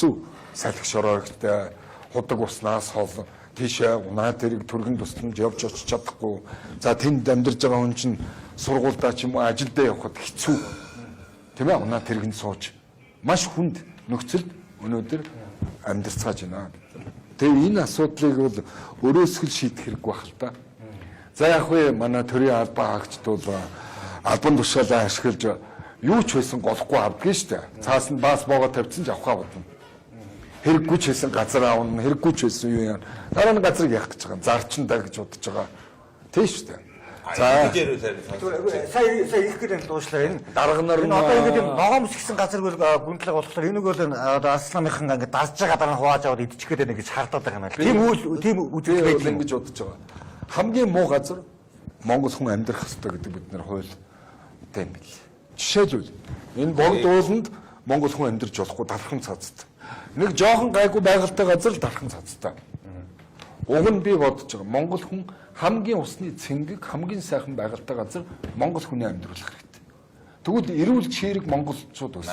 Хэцүү. Салхи шороо ихтэй, худаг уснаас хол тийшээ унаа тэрэг түргэн тусламж явж очиж чадахгүй. За, тэнд амьдарч байгаа хүн чинь сургуульдаа ч юм уу ажилдаа явхад хэцүү. Тийм ээ, унаа тэргэнд сууж маш хүнд нөхцөлд өнөөдөр амьдарцгааж байна. Тэгээ энэ асуудлыг бол өрөөсгөл шийдэх хэрэггүй байх л та. За, яг вэ, манай төрийн албан хаагчд бол албан тушаалаа ашиглаж юу ч байсан голохгүй авдгийг шүү дээ. Цаас нь баас боогоо тавьсан ч авахаа бодно. Хэрэггүй ч байсан газар аавна, хэрэггүй ч байсан юу яа. Дараа нь газрыг яах гэж байгаа юм. Зарчин даа гэж бодож байгаа. Тийм шүү дээ. За, ингэж яриул харин сонсож. Сая сая их гэдэг нь дуушлаа энэ. Дарга нар Энэ одоо ингээд юм ногоон бүс гэсэн газар гүндлэг болохоор энийг бол энэ одоо Арсланыхан ингээд дасж байгаа, дараа нь хувааж аваад идчих гээд байна гэж хардаад байгаа юм байна. Тийм үйл, тийм үзэл Би байдаг бол юм. ингэж бодож байгаа. Хамгийн муу газар Монгол хүн амьдрах ёстой гэдэг бид нар хуультай юм бил. Жишээлбэл, энэ Богд ууланд Монгол хүн амьдарч болохгүй, дархан цацтай. Нэг жоохон гайгүй байгальтай газар л дархан цацтай. Уг нь би бодож байгаа. Монгол хүн хамгийн усны цэнгэг, хамгийн сайхан байгальтай газар Монгол хүний амьдруулах хэрэгтэй. Тэгвэл эрүүл чирэг монголчууд өснө.